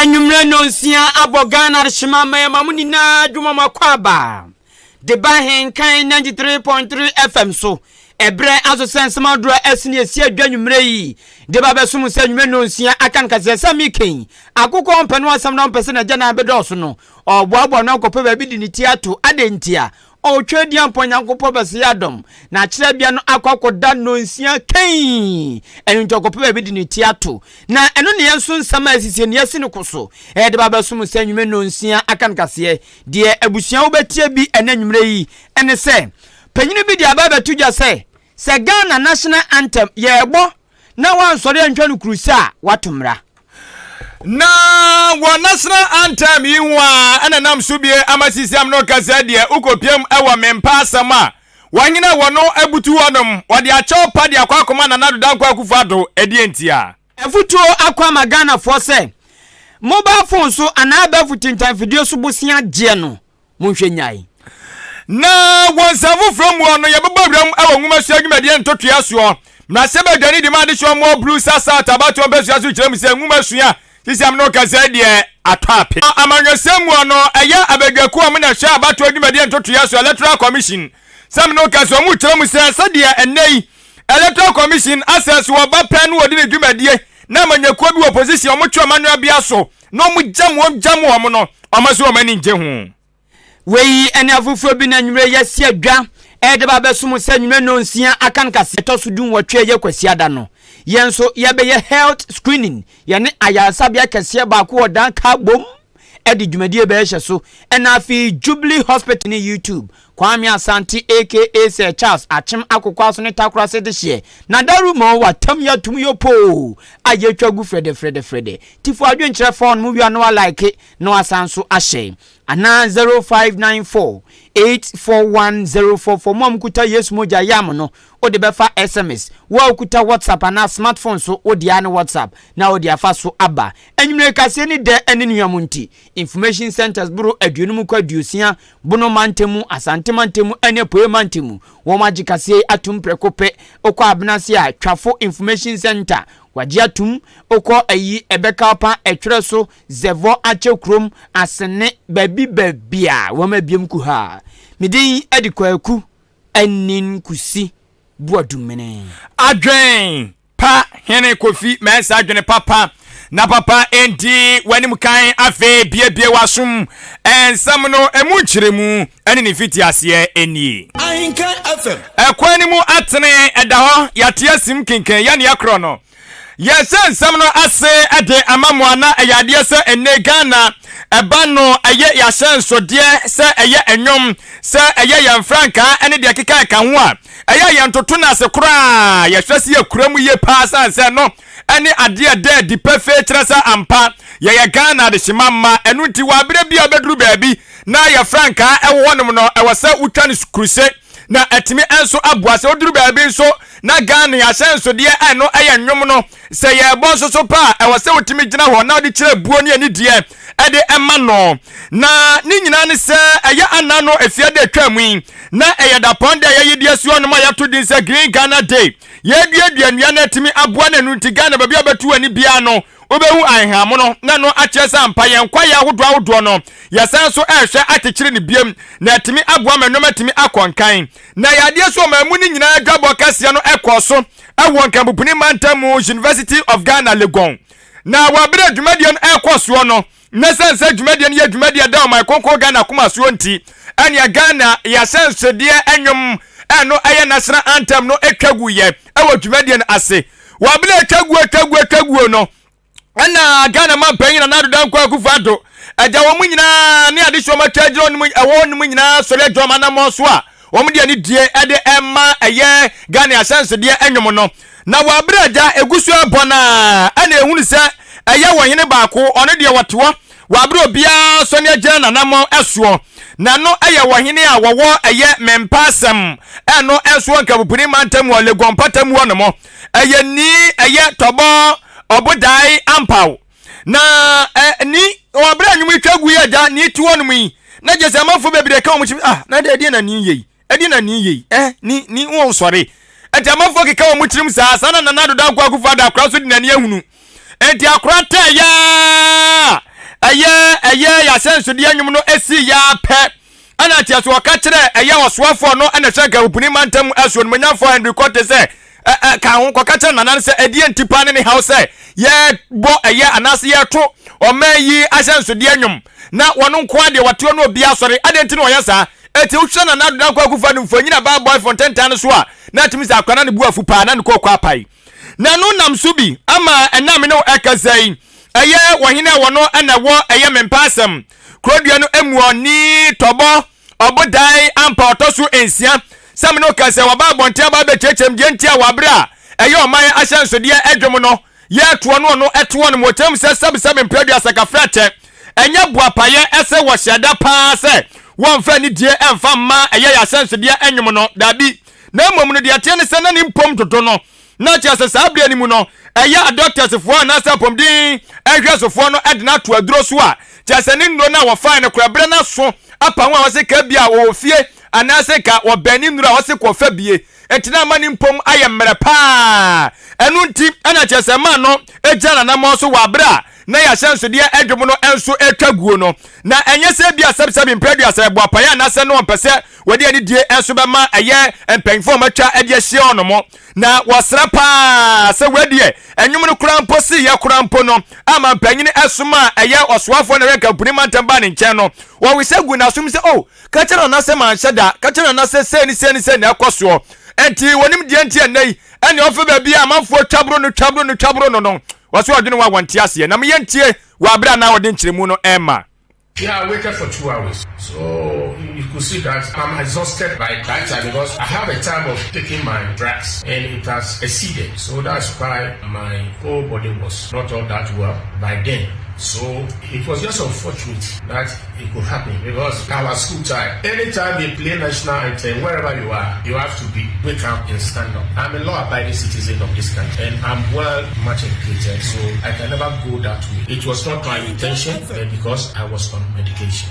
Anwummerɛ nnɔnsia abɔ Ghana adehyema ama yɛma mo nyinaa adwuma mu akwaaba de ba Henkan 93.3 FM so. Ɛberɛ aso sɛ nsɛm ahodoɔ a ɛsene ɛsi adwa anwummerɛ yi de ba bɛsom sɛ anwummerɛ nnɔnsia aka nkaseɛ sɛ mekɛn akokɔ ɔmpɛ no asɛm na ɔmpɛ sɛ n'agya nan bɛdɔɔso no ɔboaboa no akɔpɛ baabi de ne ti ato adɛn ntia Ɔretwɛdiampɔn Nyankopɔn bɛsɛe adɔm, na akyerɛbea no akɔ akɔda nnɔnsia kann. Ɛno nti ɔkɔpɛ baabi de ne ti ato. Na ɛno ne yɛn nso nsɛm a ɛsisi no yɛasi no ko so. Ɛde ba bɛsom sɛ anwummerɛ nnɔnsia aka no kaseɛ. Deɛ abusua wobɛtie bi ɛnɛ anwummerɛ yi ne sɛ, panyini bi de aba abɛto dwa sɛ, sɛ Ghana National Anthem yɛrebɔ na wansɔre antwa no kuruse a, wato mmara. Na wɔ National Anthem yi ho a ɛna nam so bie ama sisiam no kasa deɛ wokɔpiam wɔ mempa asɛm a wɔhene a wɔno abutu hɔnom wɔde akyɛw pa de akɔ akɔma Nana Addo Dankwa Akufo Addo ɛdeɛ ntia. Afutuo akɔ ama Ghanafoɔ sɛ mobile phone so anaa abɛɛfo tintanfidie so bosea gyeɛ no Monhwɛ nnyae. Na wɔ nsɛm foforɔ mu no, yɛbɛbɔ wuram wɔ nwomasua dwumadie ntotoeɛ soɔ. Mmarahyɛbadwani de ma adehyeɛ ɔmoɔ Blue sa South abatoɔ mpasua so kyerɛ mu sɛ nwomasua sisi a me ne wo kasa yi deɛ atɔ ape. Amanyɔsɛm mu no, ɛyɛ abadwakuo a wɔn na ɛhwɛ abatoɔ dwumadie ntotoeɛ so, Electoral Commission, sɛ me ne wo kasa wɔn kyerɛ mu sɛ sɛdeɛ ɛnnɛ yi Electoral Commission asɛ so ɔba pɛ na wɔdi ne dwumadie na amanyɔkuo bi wɔ opposition wɔn twe wɔn ano abia so na wɔn gyam wɔn gyam wɔn no, wɔn nso wɔn ani ngye ho. Wei ne afoforɔ bi na anwummerɛ yi asi adwa ɛde ba abɛsom sɛ anwummerɛ nnɔnsia aka no kaseɛ ɛtɔ so dunwɔtwe ɛyɛ Kwasiada no. Yɛn nso yɛbɛyɛ health screening, yɛne ayaresabea kɛseɛ baako wɔ Dan ka bom ɛde dwumadie bɛhyɛ so. Ɛna afei Jubilee Hospital ne YouTube Kwame Asante aka Sir Charles Akyem Akokwaso ne Takorase dehyeɛ na Daruma o watam yatum yopoo a yɛtwa gu frɛdɛfrɛdɛfrɛdɛ. Tifo adwenkyerɛ fa ɔnom wia na wa like na wasan nso ahyɛ anaa 0594 841 044 mo a mokuta Yesu mogya yam no wode bɛfa sms wo a wokuta WhatsApp anaa smartphone so wode a ne WhatsApp na wode afa so aba. Anwummere kaseɛ ne dɛ ne nua mu nti information centers boro aduonum kɔ aduosia Bono mantam mu, Asante mantam mu ne Apueɛ mantam mu. Wɔagye kaseɛ yi atom prɛko pɛ. Wokɔ Abenase a, Twafo Information Centre, wɔagye atom. Wokɔ ayi Ɛbɛkalpa, Ɛtwerɛ so, Zɛvɔ, Akyɛ kurom, Asene, baabi baabi a, wɔabiem kuhaa. Me din de Kwaku Anin Kusi Boadumene. Adwen Pa Hene Kofi Mensah adwene papa na papa enti w'anim kan afei biebie w'asom nsɛm no emu nkyerɛmu ɛne ne mfitiaseɛ nie. Ahenkan FM. Ɛkwan no mu atene ɛda hɔ yɛate asim kenkan yɛne yɛkorɔ no Yɛhyɛ nsɛm no ase de ama mo a na ɛyɛ adeɛ sɛ ɛnnɛ Ghana ɛba no ɛyɛ yɛahyɛnsodeɛ sɛ ɛyɛ ɛnwom sɛ ɛyɛ yɛn frankaa ɛne deɛ ɛkeka ɛka ho a ɛyɛ a yɛntoto no ase koraa yɛhwɛ sɛ yɛkura mu yie paa sane sɛ ɛno ɛne adeɛ ɛda adi pefee kyerɛ sɛ ampa yɛyɛ Ghana adehyema mma ɛno nti wɔ aberɛ bi a wobɛduru baabi na yɛ frankaa ɛwɔ hɔnom no ɛwɔ sɛ wotwa no kuruse na atumi nso aboa sɛ woduru baabi nso na Ghana ahyɛnsodeɛ a ɛno ɛyɛ nnwom no sɛ yɛrebɔ nso so pa a ɛwɔ sɛ wotumi gyina hɔ na wode kyerɛ buo ne anidieɛ ɛde ɛma no na ne nyinaa ne sɛ ɛyɛ ana no efie de atwa mu yi na ɛyɛ dapɔn de a yɛyi de asi hɔnom a yɛato din sɛ Green Ghana Day yɛduadua nnua na atumi aboa no ɛno nti Ghana baabi a wobɛtu w'ani biara no wobɛhu ahehamono na ɛno akyerɛ sɛ ampa yɛn kwaeɛ ahodoɔ ahodoɔ no yɛsan so ɛrehwɛ akyekyere no biam na atumi aboa ma nneɛma atumi akɔ nkan na yɛadeɛ so ɔman mu no nyinaa dwabɔ kɛseɛ no ɛkɔɔ so ɛwɔ Nkampopuni mantam mu University of Ghana Legon na wɔ abere a dwumadie no ɛrekɔ soɔ no na sɛn sɛ dwumadie no yɛ dwumadie ɛda ɔman kronkron Ghana akoma soɔ nti ɛnea Ghana yɛahyɛnsodeɛ ɛnwom ɛno ɛyɛ national anthem no ɛtwa guyɛ ɛwɔ dwumadie no ase Wɔ abere a atwa guo atwa guo atwa guo no, ɛna Ghana mampanyin Nana Addo Dankwa Akufo Addo agya wɔn nyinaa ne adehyeɛ wɔn atwa agyina wɔn ɛwɔ wɔn mu nyinaa sɔre adwa wɔn anammɔn so a wɔn de anidie ɛde ɛma ɛyɛ Ghana ahyɛnsodeɛ ɛnwom no. Na wɔ abere agya egu so ɛbɔ no a ɛna ehunu sɛ ɛyɛ wɔ hene baako ɔno deɛ wɔte hɔ wɔ abere obiara sɔre agyina n'anammɔn ɛsoɔ na ɛno ɛyɛ wɔ hene a wɔwɔ ɛyɛ mempa asɛm ɛno ɛnso wɔ Nkabupuni mantam wɔ Legon mpɔtam hɔ nom ɛyɛ ni ɛyɛ tɔbɔ ɔbodae ampaw na ɛ ni wɔ abere a nnwom twa gu yi agya ni ti hɔ nom yi na gye sɛ amanfoɔ bebree ka wɔn kyim ah na deɛ ɛdeɛ na ni yɛ yi ɛdeɛ na ni yɛ yi ɛ ni ni wɔn sɔre ɛnti amanfoɔ keka wɔn tirim saa saa na Nana Addo Dankwa Akufo-Addo akora so de n'ani ahunu ɛnti akora tɛ yaa. ɛyɛ ɛyɛ yɛahyɛnsodeɛ nnwom no sii yɛ ara pɛ ɛna kyerɛ so ɔka kyerɛ ɛyɛ ɔsoafoɔ no ɛna ɛhwɛ Nkahupuni mantam ɛso onimuonyamfoɔ Henry Quartey sɛ ɛ ɛ ka ho kɔka kyerɛ nana no sɛ ɛdeɛ nti paa ne ne haw sɛ yɛbɔ ɛyɛ anaasɛ yɛto ɔman yi ahyɛnsodeɛ nnwom na wɔn nko ara deɛ wɔte hɔ no obi asɔre adɛn nti na wɔyɛ saa. Eti wohwɛ Nana Addo Dankwa Akufo-Addo mfonyin a baa boy ntentan no so a, na atumi sɛ akora na ne bu afu paa na ne kɔkɔ apae. Na ɛno nam so bi ama ɛnna me ne wo ɛkasa yi, ɛyɛ ɔhene a wɔno na ɛwɔ ɛyɛ mempa asɛm kurodua no emu ɔni tɔbɔ ɔbodae ampa ɔtɔ so nsia sɛ me ne wo kasa wɔba abɔnten aba abɛkyerɛkyerɛ mu deɛ nti a wɔabrɛ a ɛyɛ ɔman ahyɛnsodeɛ adwom no Yɛ toɔ no ɔno ɛtoɔ no mu ɔkyerɛ mu sɛ sɛbesɛbe mprɛ aduasa kafra kyɛ ɛnyɛ boapayɛ ɛsɛ wɔhyɛ da paa sɛ wɔmfa anidie ɛmfa mma ɛyɛ yɛ ahyɛnsodeɛ ɛnwom no daabi na mmom no deɛ ɛteɛ ne sɛ na ne mpom dodo no na kyerɛ sɛ saa berɛ no mu no ɛyɛ adɔktɛsfoɔ anaasɛ apɔmuden nhwɛsofoɔ no ɛde no ato aduro so a kyerɛ sɛ ne nnuro no a wɔfae no korɛ berɛ no aso apa ho a wɔse ka bi a wɔwɔ fie anaasɛ ka wɔbɛn ne nnuro a wɔse kɔfa bie Enti na ama ne mpom ayɛ mmerɛ paa. Ɛno nti na kyerɛ sɛ ɛmaa no gyina n'anammɔn so wɔ abere a na yɛn ahyɛnsodeɛ dwom no nso retwa guo no. Na ɛnyɛ sɛ ebia sɛbsɛbe mprɛ aduasa yɛ boapaeɛ anaasɛ na wɔmpɛ sɛ wɔde anidie nso bɛma ɛyɛ mpanyimfoɔ a wɔatwa de ahyia hɔ nom. Na wɔsrɛ paa sɛ wei deɛ nnwom no koraa mpo siiɛ koraa mpo no ama mpanyin somaa ɛyɛ ɔsoafoɔ na ɛyɛ nkampuni mantam baa ne nkyɛn no, wɔwesɛ guu n'asom sɛ, Oh, Ka kyerɛ Nana sɛ manhyɛ da. Ka kyerɛ Nana sɛ sei ne sei ne sei na ɛkɔ soɔ. Enti wɔnim deɛ nti ɛnnɛ yi ɛne ɔfe baabi a amanfoɔ twa boro no twa boro no twa boro no no. Wɔso ɔdwene ho a wɔnte aseɛ. Na meyɛ ntie wɔ aberɛ a na ɔde nkyerɛmu no rema. Yeah, I waited for 2 hours. So you could see that I'm exhausted by that time because I have a time of taking my drugs and it has exceeded. So that's why my whole body was not all that well by then. So it was just unfortunate that it could happen because our school time, anytime they play national anthem, wherever you are, you have to be wake up and stand up. I'm a law-abiding citizen of this country and I'm well much educated, so I can never go that way. It was not my intention, but because I was on medication.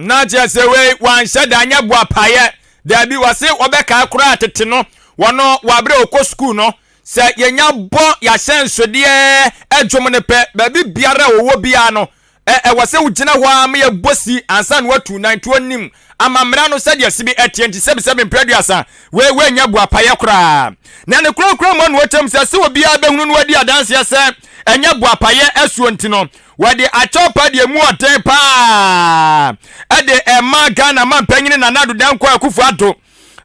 Na kyerɛ sɛ wei wanhyɛ da anyɛ boapayɛ. Daabi, wɔse wɔbɛkae koraa tete no, wɔno wɔ aberɛ a wɔkɔ sukuu no, sɛ yɛnya bɔ yɛahyɛnsodeɛ dwom no pɛ, baabi biara a wɔwɔ biara no, ɛwɔ sɛ wogyina hɔ ara ma yɛbɔ si ansa na watu nan nti ɔnim amammara no sɛdeɛ sibi ɛteɛ nti sɛbisɛbi mprɛ aduasa wei wei boapayɛ koraa na ne korakora mu ɔno ɔkyɛm sɛ sɛ obiara bɛhunu no adi adanseɛ sɛ ɛnyɛ boapayɛ asuo nti no wɔde akyɛw pa deɛ mu ɔden paa ɛde ɛma Ghana ma mpanyini Nana Addo Dankwa Akufo Addo.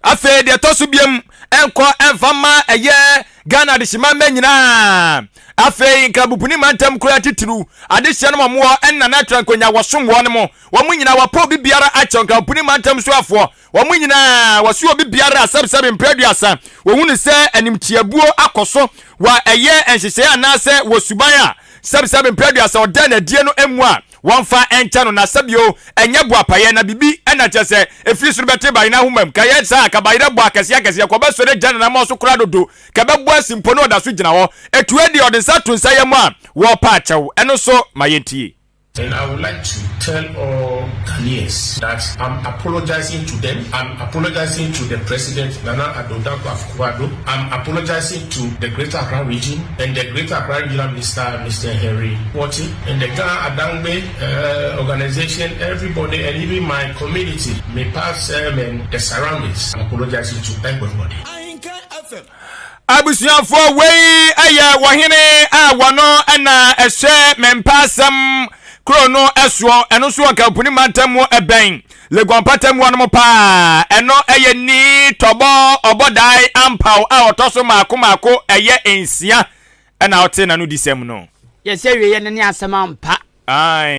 Afei deɛ ɛtɔ so biam nkɔ mfa mma ɛyɛ Ghana adehyema mma nyinaa. Afei Nkrabupuni mantam koraa titiriw adehyeɛ no ma wɔn ɛnna na atra nkonya wɔsom wɔn mo. Wɔn nyinaa wɔpɛ obi biara akyɛw Nkrabupuni mantam soafoɔ. Wɔn nyinaa wɔso obi biara a sɛbsɛbe mprɛ aduasa wɔhunu sɛ animtiabuo akɔ so wɔ ɛyɛ nhyehyɛeɛ anaasɛ wɔ suban a sɛbsɛbe mprɛ aduasa ɔda no adie no mu a Wɔmfa nkyɛ no, na sɛbio ɛnyɛ boapayɛ, na biribi na kyerɛ sɛ ɛfiri soro bɛte bayerɛ ahoma mu. Ka ɛyɛ saa a, ka bayerɛ bɔ akɛseɛ akɛseɛ, kɔ bɛsɔre agyina n'anammɔn so koraa dodo, ka ɛbɛbɔ asi mpo na ɔda so gyina hɔ. Ɛtue deɛ ɔde nsa to nsa yam a, wɔrepa akyɛw. Ɛno nso, ma yɛntie. And I would like to tell all Ghanaians that I'm apologizing to them, I'm apologizing to the President Nana Addo Dankwa Akufo-Addo, I'm apologizing to the Greater Accra Region and the Greater Accra Regional Minister Mr. Henry Quartey and the Ga Adangbe organization, everybody, and even my community, Mepasem and the surroundings. I'm apologizing to everybody. Abusuafoɔ, wei yɛ ɔhene a wɔno na ɛhyɛ Mɛmpa asɛm kuro no soɔ, ɛno nso wɔ Nkampuni mantam mu ɛbɛn Legon mpatamu hɔnom paa. Ɛno yɛ Nii Tɔbɔ Ɔbɔdae Ampaw a ɔtɔ so mmaako mmaako ɛyɛ nsia ɛna ɔte n'ano disɛm no. Yɛsɛ awieɛ no ne asɛm ampa. Ae.